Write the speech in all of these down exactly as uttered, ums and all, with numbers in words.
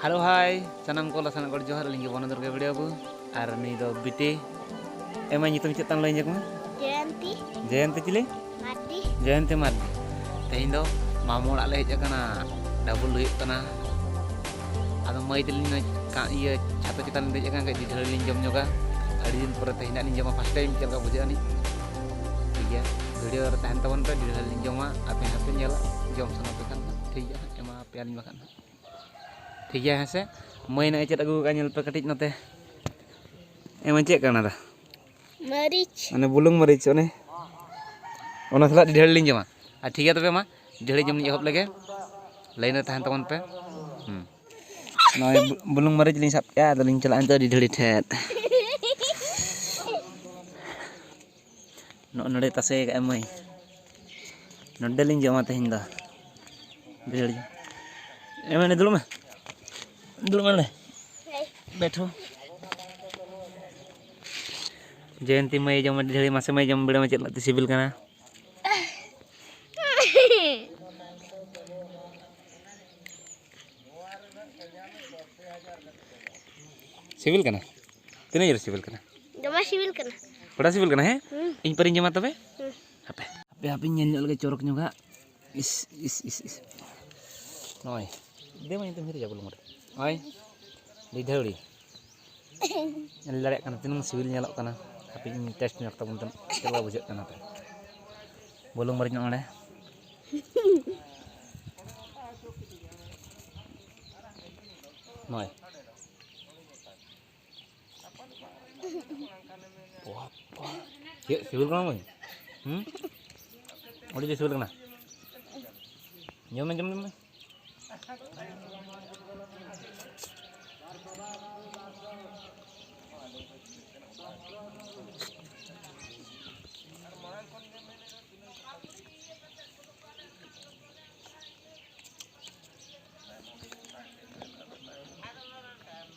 Hello ᱦᱟᱭ, ᱥᱟᱱᱟᱢ ᱠᱚ ᱞᱟᱥᱟᱱᱟᱜ ᱜᱚᱰ ᱡᱚᱦᱟᱨ, ᱟᱹᱞᱤᱧ ᱜᱮ ᱵᱚᱱᱚ ᱫᱩᱨᱜᱟ ᱵᱤᱰᱤ ᱵᱟᱹᱵᱩ᱾ ᱟᱨ ᱱᱩᱭ ᱫᱚ ᱵᱤᱴᱤ᱾ ᱮ ᱢᱟᱹᱭ, ᱧᱩᱛᱩᱢ ᱪᱮᱫ ᱛᱟᱢ ᱞᱟᱹᱭ ᱧᱚᱜ ᱢᱮ? ᱡᱚᱭᱚᱱᱛᱤ᱾ ᱡᱚᱭᱚᱱᱛᱤ ᱪᱤᱞᱤ? ᱢᱟᱨᱰᱤ᱾ ᱡᱚᱭᱚᱱᱛᱤ ᱢᱟᱨᱰᱤ᱾ ᱛᱮᱦᱮᱧ ᱫᱚ ᱢᱟᱢᱚ ᱚᱲᱟᱜ ᱞᱮ ᱦᱮᱡ ᱟᱠᱟᱱᱟ, ᱰᱟᱵᱩᱞ ᱦᱩᱭᱩᱜ ᱠᱟᱱᱟ᱾ ᱟᱫᱚ ᱢᱟᱹᱭ ᱛᱟᱹᱞᱤᱧ ᱱᱚᱜᱼᱚᱭ ᱠᱟ-, ᱤᱭᱟᱹ, ᱪᱷᱟᱛᱟ ᱪᱮᱛᱟᱱ ᱞᱤᱧ ᱫᱮᱡ ᱟᱠᱟᱱ ᱠᱷᱟᱡ ᱰᱤᱰᱷᱟᱹᱲᱤ ᱞᱤᱧ ᱡᱚᱢ ᱧᱚᱜᱟ᱾ ᱟᱹᱰᱤ ᱫᱤᱱ ᱯᱚᱨᱮ ᱛᱮᱦᱮᱧ ᱦᱟᱸᱜ ᱞᱤᱧ ᱡᱚᱢᱟ, ᱯᱷᱟᱥᱴ ᱴᱟᱭᱤᱢ᱾ ᱪᱮᱫ ᱞᱮᱠᱟ ᱵᱩᱡᱷᱟᱹᱜᱼᱟ ᱱᱤᱡ? ᱴᱷᱤᱠ ᱜᱮᱭᱟ, ᱵᱷᱤᱰᱤᱭᱳ ᱨᱮ ᱛᱟᱦᱮᱱ ᱛᱟᱵᱚᱱ ᱯᱮ, ᱰᱤᱰᱷᱟᱹᱲᱤ ᱞᱤᱧ ᱡᱚᱢᱟ, ᱟᱯᱮ ᱦᱚᱸᱯᱮ ᱧᱮᱞᱟ, ᱡᱚᱢ ᱥᱟᱱᱟ ᱯᱮ ᱠᱷᱟᱱ ᱫᱚ᱾ ᱴᱷᱤᱠ ᱜᱮᱭᱟ, ᱮᱢᱟ ᱯᱮᱭᱟᱞᱤᱧ ᱵᱟᱠᱷᱟᱱ ᱦᱟᱸᱜ᱾ ᱴᱷᱤᱠ ᱜᱮᱭᱟ, ᱦᱮᱸ ᱥᱮ? ᱢᱟᱹᱭ ᱱᱚᱜᱼᱚᱭ ᱪᱮᱫ ᱟᱹᱜᱩ ᱠᱟᱜᱼᱟ, ᱧᱮᱞ ᱯᱮ ᱠᱟᱹᱴᱤᱡ ᱱᱚᱛᱮ᱾ ᱮ ᱢᱟᱹᱭ, ᱪᱮᱫ ᱠᱟᱱᱟ ᱫᱟ? ᱢᱟᱹᱨᱤᱪ᱾ ᱚᱱᱮ ᱵᱩᱞᱩᱝ ᱢᱟᱹᱨᱤᱪ, ᱚᱱᱮ ᱚᱱᱟ ᱥᱟᱞᱟᱜ ᱰᱤᱰᱷᱟᱹᱲᱤ ᱞᱤᱧ ᱡᱚᱢᱟ᱾ ᱟᱨ ᱴᱷᱤᱠ ᱜᱮᱭᱟ, ᱛᱚᱵᱮ ᱢᱟ, ᱰᱤᱰᱷᱟᱹᱲᱤ ᱡᱚᱢ ᱞᱤᱧ ᱮᱦᱚᱵ ᱞᱮᱜᱮ᱾ ᱞᱟᱭᱤᱱ ᱨᱮ ᱛᱟᱦᱮᱱ ᱛᱟᱵᱚᱱ ᱯᱮ᱾ ᱦᱩᱸ᱾ ᱱᱚᱜᱼᱚᱭ ᱵᱩ-, ᱵᱩᱞᱩᱝ ᱢᱟᱹᱨᱤᱪ ᱞᱤᱧ ᱥᱟᱵ ᱠᱮᱜᱼᱟ, ᱟᱫᱚ ᱞᱤᱧ ᱪᱟᱞᱟᱜᱼᱟ ᱱᱤᱛᱚᱜ ᱰᱤᱰᱷᱟᱹᱲᱤ ᱴᱷᱮᱡ᱾ ᱱᱚᱜᱼᱚ ᱱᱚᱰᱮ ᱛᱟᱥᱮ ᱠᱟᱜᱼᱟ ᱢᱟᱹᱭ᱾ ᱱᱚᱰᱮ ᱞᱤᱧ ᱡᱚᱢᱟ ᱛᱮᱦᱮᱧ ᱫᱚ᱾ ᱰᱤᱰᱷᱟᱹᱲᱤ᱾ ᱮ ᱢᱟᱹᱭ, ᱫᱩᱲᱩᱵ ᱢᱮ᱾ ᱫᱩᱲᱩᱵ ᱢᱮ ᱱᱚᱰᱮ᱾ ᱵᱮᱴᱷᱳ᱾ ᱡᱚᱭᱚᱱᱛᱤ ᱢᱟᱹᱭ ᱡᱚᱢ ᱰᱤᱰᱷᱟᱹᱲᱤ, ᱢᱟᱥᱮ ᱢᱟᱹᱭ ᱡᱚᱢ ᱵᱤᱲᱟᱹᱣ ᱢᱮ, ᱪᱮᱫ ᱞᱮᱠᱟᱛᱮ ᱥᱤᱵᱤᱞ ᱠᱟᱱᱟ? ᱥᱤᱵᱤᱞ ᱠᱟᱱᱟ? ᱛᱤᱱᱟᱹᱜ ᱡᱳᱨ ᱥᱤᱵᱤᱞ ᱠᱟᱱᱟ? ᱫᱚᱢᱮ ᱥᱤᱵᱤᱞ ᱠᱟᱱᱟ᱾ ᱵᱟᱲᱟ ᱥᱤᱵᱤᱞ ᱠᱟᱱᱟ, ᱦᱮᱸ? ᱦᱩᱸ᱾ ᱤᱧ ᱯᱟᱨᱤᱧ ᱡᱚᱢᱟ ᱛᱚᱵᱮ? ᱦᱩᱸ᱾ ᱦᱟᱯᱮ, ᱦᱟᱯᱮ, ᱦᱟᱯᱮᱧ ᱧᱮᱞ ᱧᱚᱜ ᱞᱮᱜᱮ, ᱪᱚᱨᱚᱠ ᱧᱚᱜᱟᱜ᱾ ᱤᱥ, ᱤᱥ, ᱤᱥ, ᱤᱥ᱾ ᱱᱚᱜᱼᱚᱭ, ᱫᱮ ᱢᱟ, ᱧᱩᱛᱩᱢ ᱦᱤᱨᱤᱡᱟ, ᱵᱩᱞᱩᱝ ᱢᱟᱹᱨᱤᱪ᱾ ᱱᱚᱜᱼᱚᱭ, ᱰᱤᱰᱷᱟᱹᱣᱲᱤ᱾ ᱧᱮᱞ ᱫᱟᱲᱮᱭᱟᱜ ᱠᱟᱱᱟ, ᱛᱤᱱᱟᱹᱜ ᱥᱤᱵᱤᱞ ᱧᱮᱞᱚᱜ ᱠᱟᱱᱟ᱾ ᱦᱟᱯᱮᱧ ᱴᱮᱥᱴ ᱧᱚᱜ ᱛᱟᱵᱚᱱ ᱛᱮ, ᱪᱮᱫ ᱞᱮᱠᱟ ᱵᱩᱡᱷᱟᱹᱜ ᱠᱟᱱᱟ ᱦᱟᱯᱮ᱾ ᱵᱩᱞᱩᱝ ᱢᱟᱹᱨᱤᱪ ᱱᱚᱜᱼᱚ ᱱᱚᱰᱮ᱾ ᱱᱚᱜᱼᱚᱭ᱾ ᱵᱟᱯ ᱨᱮ᱾ ᱪᱮᱫ ᱥᱤᱵᱤᱞ ᱠᱟᱱᱟ ᱢᱟᱹᱭ? ᱦᱩᱸ? ᱟᱹᱰᱤ ᱡᱳᱨ ᱥᱤᱵᱤᱞ ᱠᱟᱱᱟ᱾ ᱡᱚᱢ ᱢᱮ, ᱡᱚᱢ ᱢᱮ, ᱡᱚᱢ ᱢᱮ᱾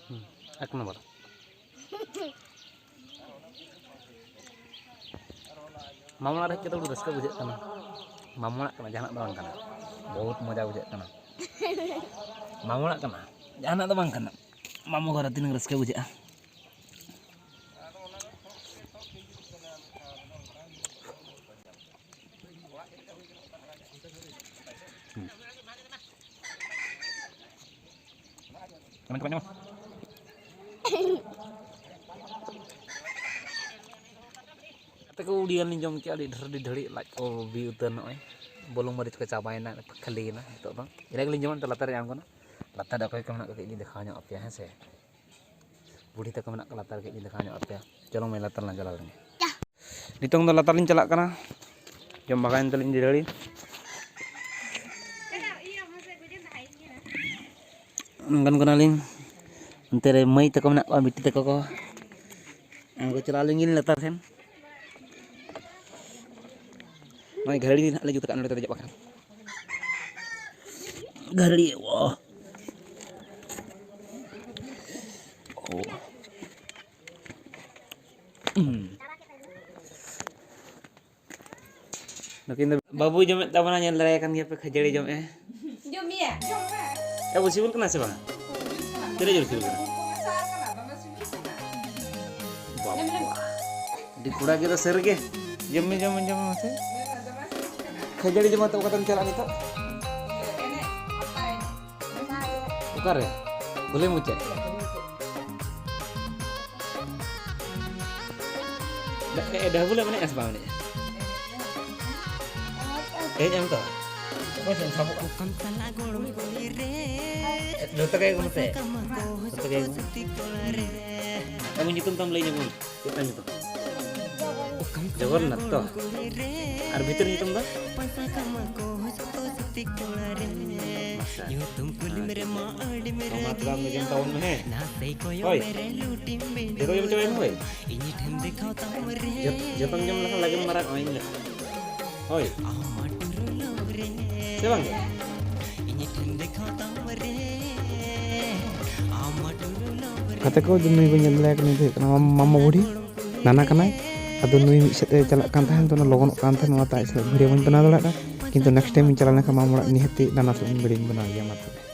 ᱦᱩᱸ, ᱮᱠ ᱱᱚᱢᱵᱚᱨ᱾ ᱢᱟᱢᱚ ᱚᱲᱟᱜ ᱨᱮ ᱦᱮᱡ ᱠᱟᱛᱮ ᱟᱹᱰᱤ ᱨᱟᱹᱥᱠᱟᱹ ᱵᱩᱡᱷᱟᱹᱜ ᱠᱟᱱᱟ᱾ ᱢᱟᱢᱚ ᱚᱲᱟᱜ ᱠᱟᱱᱟ, ᱡᱟᱦᱟᱱᱟᱜ ᱫᱚ ᱵᱟᱝ ᱠᱟᱱᱟ᱾ ᱵᱚᱦᱩᱛ ᱢᱚᱡᱟ ᱵᱩᱡᱷᱟᱹᱜ ᱠᱟᱱᱟ᱾ ᱢᱟᱢᱚ ᱚᱲᱟᱜ ᱠᱟᱱᱟ᱾ ᱡᱟᱦᱟᱱᱟᱜ ᱫᱚ ᱵᱟᱝ ᱠᱟᱱᱟ᱾ ᱢᱟᱢᱚ ᱜᱷᱚᱨ ᱨᱮ ᱛᱤᱱᱟᱹᱜ ᱨᱟᱹᱥᱠᱟᱹ ᱵᱩᱡᱷᱟᱹᱜᱼᱟ᱾ ᱠᱟᱛᱮ ᱠᱚ ᱩᱰᱤᱭᱟᱱ ᱞᱤᱧ ᱡᱚᱢ ᱠᱮᱜᱼᱟ, ᱟᱹᱰᱤ ᱰᱷᱮᱨ, ᱟᱹᱰᱤ ᱰᱷᱟᱹᱲᱤᱡ ᱞᱟᱡ ᱠᱚ ᱵᱤ ᱩᱛᱟᱹᱨ ᱱᱚᱜᱼᱚᱭ᱾ ᱵᱩᱞᱩᱝ ᱢᱟᱹᱨᱤᱪ ᱠᱚ ᱪᱟᱵᱟᱭᱮᱱᱟ, ᱠᱷᱟᱹᱞᱤᱭᱮᱱᱟ ᱱᱤᱛᱚᱜ ᱫᱚ᱾ ᱤᱱᱟᱹ ᱜᱮᱞᱤᱧ ᱡᱚᱢᱟ, ᱱᱤᱛᱚᱜ ᱞᱟᱛᱟᱨ ᱨᱮ ᱧᱟᱢ ᱠᱟᱱᱟ᱾ ᱞᱟᱛᱟᱨ ᱨᱮ ᱚᱠᱚᱭ ᱠᱚ ᱢᱮᱱᱟᱜ ᱠᱚᱣᱟ ᱠᱟᱹᱡ ᱞᱤᱧ ᱫᱮᱠᱷᱟᱣ ᱧᱚᱜ ᱟᱯᱮᱭᱟ, ᱦᱮᱸ ᱥᱮ᱾ ᱵᱩᱰᱷᱤ ᱛᱟᱠᱚ ᱢᱮᱱᱟᱜ ᱠᱚᱣᱟ ᱞᱟᱛᱟᱨ ᱨᱮ, ᱠᱟᱹᱡ ᱞᱤᱧ ᱫᱮᱠᱷᱟᱣ ᱧᱚᱜ ᱟᱯᱮᱭᱟ᱾ ᱪᱚᱞᱚ ᱢᱟᱹᱭ, ᱞᱟᱛᱟᱨ ᱞᱟᱝ ᱪᱟᱞᱟᱣ ᱞᱮᱱ ᱜᱮ᱾ ᱱᱤᱛᱚᱝ ᱫᱚ ᱞᱟᱛᱟᱨ ᱞᱤᱧ ᱪᱟᱞᱟᱜ ᱠᱟᱱᱟ, ᱡᱚᱢ ᱵᱷᱟᱜᱟᱭᱮᱱ ᱛᱟᱹᱞᱤᱧ ᱟᱹᱰᱤ ᱰᱷᱟᱹᱲᱤᱡ᱾ ᱚᱱᱠᱟᱱ ᱠᱟᱱᱟᱞᱤᱧ᱾ ᱚᱱᱛᱮ ᱨᱮ ᱢᱟᱹᱭ ᱛᱟᱠᱚ ᱢᱮᱱᱟᱜ ᱠᱚᱣᱟ, ᱵᱤᱴᱤ ᱛᱟᱠᱚ ᱠᱚ᱾ ᱩᱱᱠᱩ ᱪᱟᱞᱟᱣ ᱞᱮᱱ ᱜᱮᱞᱤᱧ ᱞᱟᱛᱟᱨ ᱥᱮᱱ᱾ ᱱᱚᱜᱼᱚᱭ ᱜᱷᱟᱹᱲᱤ ᱱᱟᱦᱟᱜ ᱞᱮ ᱡᱩᱛ ᱟᱠᱟᱫ ᱱᱚᱰᱮ ᱫᱚ ᱫᱮᱡᱚᱜ ᱵᱟᱠᱷᱨᱟ᱾ ᱜᱷᱟᱹᱲᱤ, ᱳ᱾ ᱳ᱾ ᱦᱩᱸ᱾ ᱱᱩᱠᱤᱱ ᱫᱚ ᱵᱟᱹᱵᱩᱭ ᱡᱚᱢᱮᱫ ᱛᱟᱵᱚᱱᱟ, ᱧᱮᱞ ᱫᱟᱲᱮᱭᱟᱭ ᱠᱟᱱ ᱜᱮᱭᱟ ᱯᱮ, ᱠᱷᱟᱹᱡᱟᱹᱲᱤ ᱡᱚᱢᱮᱫᱼᱟᱭ᱾ ᱡᱚᱢ ᱢᱮᱭᱟ, ᱡᱚᱢ ᱢᱮ᱾ ᱮ, ᱵᱟᱹᱵᱩ, ᱥᱤᱵᱤᱞ ᱠᱟᱱᱟ ᱥᱮ ᱵᱟᱝ? ᱛᱤᱱᱟᱹᱜ ᱡᱳᱨ ᱥᱤᱵᱤᱞ ᱠᱟᱱᱟ? ᱵᱟᱵᱟ᱾ ᱟᱹᱰᱤ ᱠᱚᱲᱟ ᱜᱤᱫᱽᱨᱟᱹ ᱥᱟᱹᱨᱤ ᱜᱮ᱾ ᱡᱚᱢ ᱢᱮ, ᱡᱚᱢ ᱢᱮ, ᱡᱚᱢ ᱢᱮ ᱢᱟᱥᱮ᱾ ᱠᱷᱟᱹᱡᱟᱹᱲᱤ ᱡᱚᱢ ᱠᱟᱛᱮ ᱚᱠᱟᱛᱮᱢ ᱪᱟᱞᱟᱜᱼᱟ ᱱᱤᱛᱚᱜ? ᱚᱠᱟᱨᱮ? ᱠᱩᱞᱦᱤ ᱢᱩᱪᱟᱹᱫ? ᱰᱟ-, ᱮ, ᱰᱟᱹᱦᱩᱞᱮᱢ ᱮᱱᱮᱡᱼᱟ ᱥᱮ ᱵᱟᱢ ᱮᱱᱮᱡᱼᱟ? ᱮᱱᱮᱡ ᱟᱢ ᱛᱚ? ᱚᱠᱚᱭ ᱴᱷᱮᱱ ᱥᱟᱵᱚᱜᱼᱟ? ᱡᱚᱛᱚ ᱜᱮ ᱟᱹᱜᱩ ᱢᱮᱥᱮ᱾ ᱡᱚᱛᱚ ᱜᱮ ᱟᱹᱜᱩ ᱢᱮ᱾ ᱟᱢᱟᱜ ᱧᱩᱛᱩᱢ ᱛᱟᱢ ᱞᱟᱹᱭ ᱧᱚᱜ ᱢᱮ᱾ ᱪᱮᱫ ᱛᱟᱢ ᱧᱩᱛᱩᱢ? ᱡᱚᱜᱚᱱᱱᱟᱛᱷ ᱛᱚ? ᱟᱨ ᱵᱷᱤᱛᱟᱹᱨ ᱧᱩᱛᱩᱢ ᱫᱚ? ᱟᱪᱪᱷᱟ᱾ ᱛᱚ ᱢᱟ ᱛᱚᱵᱮ ᱟᱢ ᱫᱚ ᱡᱚᱢ ᱛᱟᱵᱚᱱ ᱢᱮ, ᱦᱮᱸ? ᱦᱳᱭ᱾ ᱡᱚᱛᱚ ᱡᱚᱢ ᱪᱟᱵᱟᱭ ᱢᱮ, ᱦᱳᱭ᱾ ᱡᱚᱛ-, ᱡᱚᱛᱚᱢ ᱡᱚᱢ ᱞᱮᱠᱷᱟᱱ ᱞᱟᱜᱮᱢ ᱢᱟᱨᱟᱝᱚᱜᱼᱟ, ᱤᱧ ᱞᱮᱠᱟ᱾ ᱦᱳᱭ᱾ ᱥᱮ ᱵᱟᱝ ᱜᱮ? ᱜᱟᱛᱮ ᱠᱚ, ᱱᱩᱭ ᱵᱚᱱ ᱧᱮᱞ ᱫᱟᱲᱮᱭᱟᱭ ᱠᱟᱱᱟ, ᱱᱩᱭ ᱫᱚ ᱦᱩᱭᱩᱜ ᱠᱟᱱᱟ ᱢᱟᱢ-, ᱢᱟᱢᱟ ᱵᱩᱲᱦᱤ, ᱱᱟᱱᱟ ᱠᱟᱱᱟᱭ᱾ ᱟᱫᱚ ᱱᱩᱭ ᱢᱤᱫ ᱥᱮᱫ ᱮ ᱪᱟᱞᱟᱜ ᱠᱟᱱ ᱛᱟᱦᱮᱸᱫ, ᱚᱱᱟ ᱞᱚᱜᱚᱱᱚᱜ ᱠᱟᱱ ᱛᱟᱦᱮᱸᱫ, ᱚᱱᱟᱛᱮ ᱟᱡ ᱥᱟᱞᱟᱜ video ᱵᱟᱹᱧ ᱵᱮᱱᱟᱣ ᱫᱟᱲᱮᱭᱟᱜ ᱠᱟᱱᱟ᱾ ᱠᱤᱱᱛᱩ next time ᱤᱧ ᱪᱟᱞᱟᱣ ᱞᱮᱱᱠᱷᱟᱱ ᱢᱟᱢᱟ ᱚᱲᱟᱜ ᱱᱤᱦᱟᱹᱛᱤ ᱱᱟᱱᱟ ᱥᱟᱞᱟᱜ ᱤᱧ video ᱤᱧ ᱵᱮᱱᱟᱣ ᱜᱮᱭᱟ, ᱢᱟ ᱛᱚᱵᱮ᱾